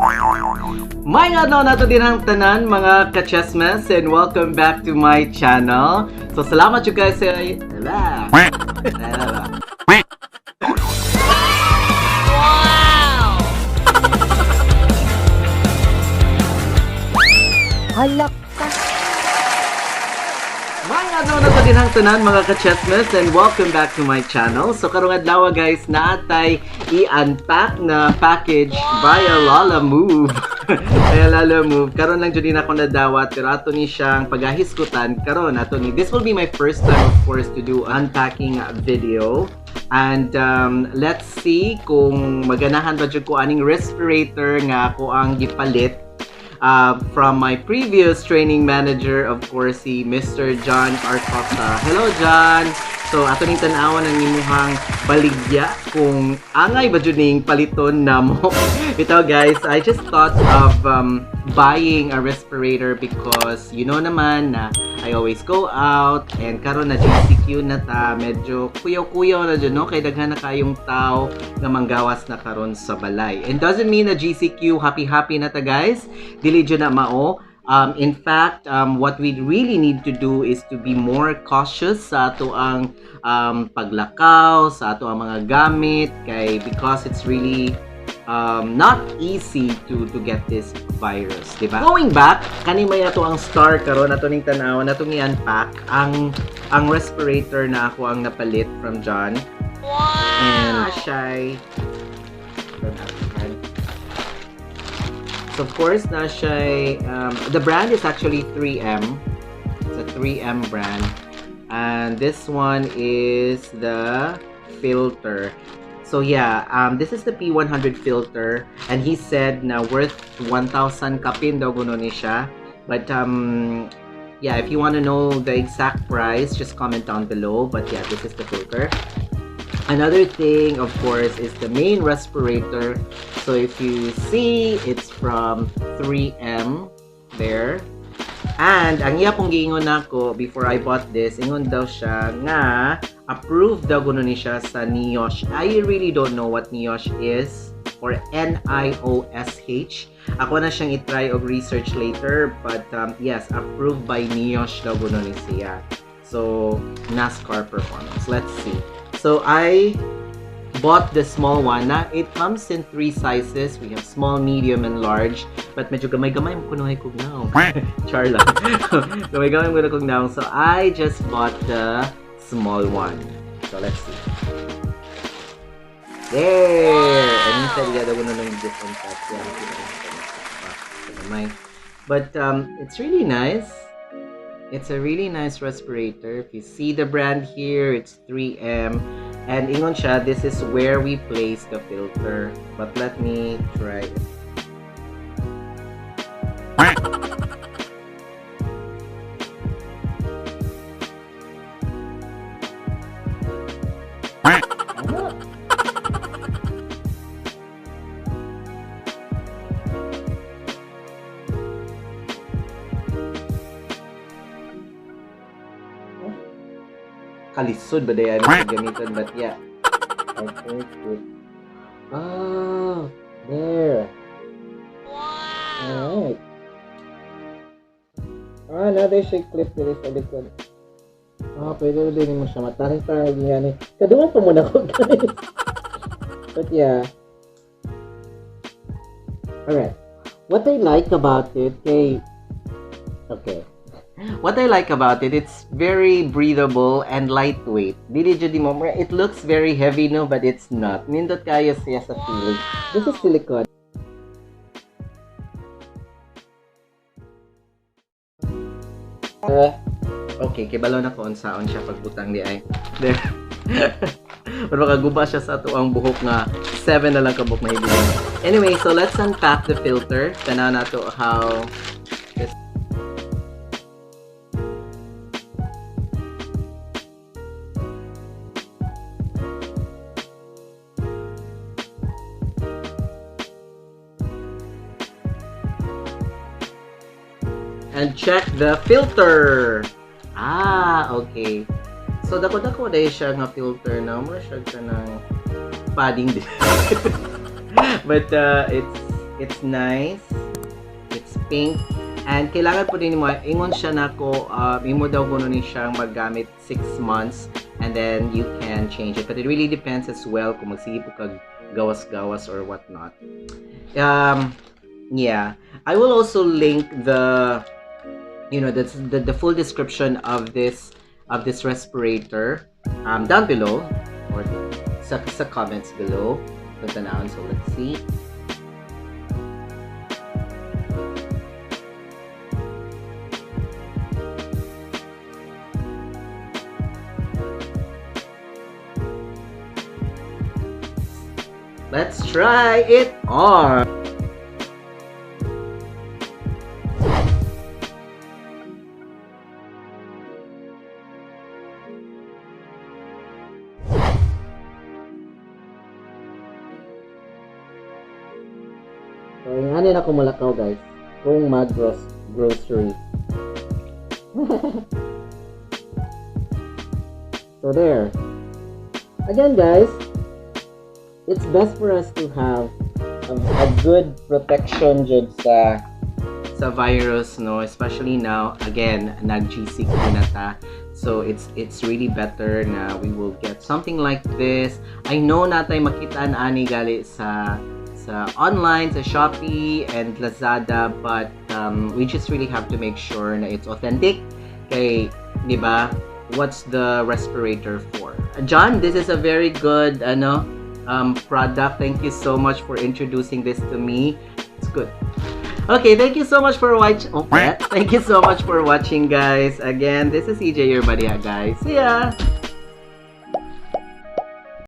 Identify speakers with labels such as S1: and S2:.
S1: May adlaw nato din ang tanan, mga kachesmes, and welcome back to my channel. So salamat you guys sa Ala. Ala.
S2: Wow!
S3: Halak ka.
S1: May adlaw nato din ang tanan, mga kachesmes, and welcome back to my channel. So karong adlaw, guys, naatay i-unpack na package via Lalamove. Via Lalamove. Karon lang jud din ako nadawat pero ato ni siyang pagahisgutan karon ato ni. This will be my first time, of course, to do unpacking video. And let's see kung maganahan ba jud ko aning respirator nga ako ang gipalit from my previous training manager, of course, si Mr. John Arcosa. Hello, John! So, ato ning tan-awan ang imuhang baligya kung angay ba jud ning paliton namo. Ito, guys, I just thought of buying a respirator because you know naman na I always go out and karon na GCQ na ta, medyo kuyaw-kuyaw na dyan, no? Kay daghan na kayong tao nga manggawas na karon sa balay. And doesn't mean na GCQ happy-happy na ta, guys. Dili jud na mao. In fact, what we really need to do is to be more cautious sa ato ang paglakaw, sa ato ang mga gamit kay because it's really not easy to get this virus, di ba? Going back, kani may ato ang star karon ato ning tan-aw, ato ni unpack ang respirator na ako ang napalit from John.
S2: Wow!
S1: And siya. So of course, na siya, the brand is actually 3M. It's a 3M brand. And this one is the filter. So yeah, this is the P100 filter. And he said na worth 1,000 kapin daw guno ni siya. But yeah, if you want to know the exact price, just comment down below. But yeah, this is the filter. Another thing, of course, is the main respirator. So if you see, it's from 3M there. And ang iya pong giingon nako before I bought this, ingon daw siya nga approved daw kuno ni siya sa NIOSH. I really don't know what NIOSH is or NIOSH. Ako na siyang i-try og research later, but yes, approved by NIOSH daw kuno ni siya. So, NASCAR performance. Let's see. So, I bought the small one. Na it comes in three sizes. We have small, medium, and large. But medyo gamay-gamay mo kuno kog now. Char lang. Gamay-gamay mo kuno kog now. So, I just bought the small one. So, let's see. There! And minsan, di daw kuno ng disinfect. Yan, kita na sa gamay. But it's really nice. It's a really nice respirator. If you see the brand here, it's 3M. And ingon siya, this is where we place the filter. But let me try it. Kalisod ba daya na gamiton, but yeah. I think it. Ah, there.
S2: Wow!
S1: Alright. Ah, another shake clip dito sa likod. Ah, pwede na din mo siya. Mataris-taris yan eh. Kaduman pa muna ko, guys. But yeah. Alright. What I like about it, kay... Okay. What I like about it, it's very breathable and lightweight. Dili jud mo, it looks very heavy, no, but it's not. Nindot kayo siya sa feeling. This is silicone. Okay, kibalo na ko unsaon siya pagbutang di ay. There. Pero makaguba siya sa ato ang buhok nga 7 na lang kabuk na hibilin. Anyway, so let's unpack the filter. Tanaw nato how this. And check the filter. Ah, okay. So dako-dako dahil siya nga filter na mo siya ka ng padding din. But it's It's nice. It's pink. And kailangan po din mo, ingon siya nako, imo daw kuno ni siyang maggamit 6 months and then you can change it. But it really depends as well kung magsige po kag gawas-gawas or whatnot. Yeah. I will also link the you know the full description of this respirator down below or sa comments below. Punta na. So let's see. Let's try it on. So, yung ano na kumulakaw, guys, kung mag-grocery. So there. Again, guys, it's best for us to have a good protection jud sa virus, no? Especially now, again, nag-GCQ na ta. So it's really better na we will get something like this. I know naa tay makitaan ani gali sa online, sa Shopee and Lazada, but we just really have to make sure na it's authentic. Kay, di ba? What's the respirator for? John, this is a very good ano product. Thank you so much for introducing this to me. It's good. Okay, thank you so much for watching. Oh, thank you so much for watching, guys. Again, this is EJ, your buddy, guys. See ya!